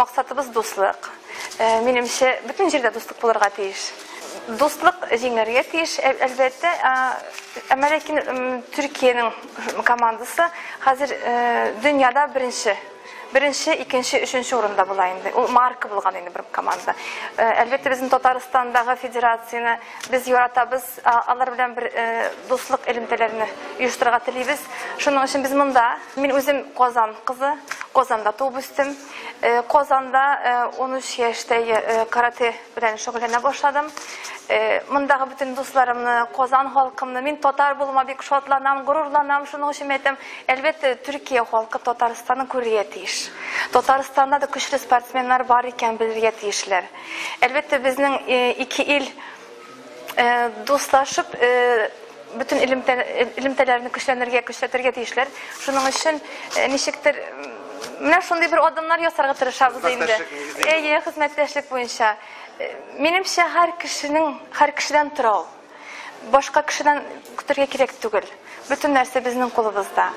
Максатыбыз дуслык. Минемчә, бөтен җирдә дуслык булырга тиеш. Дуслык җиңәргә тиеш, әлбәттә. Әмма ләкин Төркиянең командасы хәзер дөньяда беренче. Беренче, икенче, өченче урында була инде. Ул марка булган инде бер команда. Әлбәттә, безнең Татарстандагы федерацияне без яратабыз, алар белән бер дуслык элемтәләрне оештырырга телибез. Шуның өчен без монда. Мин үзем Казан кызы, Казанда туып үстем. Казанда 13 яшьтә карате белән шөгыльләнә башладым. Мондагы бөтен дусларымны, Казан халкымны, мин татар булуыма бик шатланам, горурланам, шуның өчен әйтәм, әлбәттә, Төркия халкы Татарстанны күрергә тиеш. Татарстанда да көчле спортсменнар бар икән белергә тиешләр. Әлбәттә, безнең ике ил дуслашып, бөтен элемтәләрне көчләнергә, көчләтергә тиешләр. Шуның өчен ничектер менә шундый бер адымнар ясарга тырышабыз инде. Әйе, хезмәттәшлек буенча. Минемчә, һәр кешенең, һәр кешедән тора ул. Башка кешедән көтәргә кирәк түгел. Бөтен нәрсә безнең кулыбызда.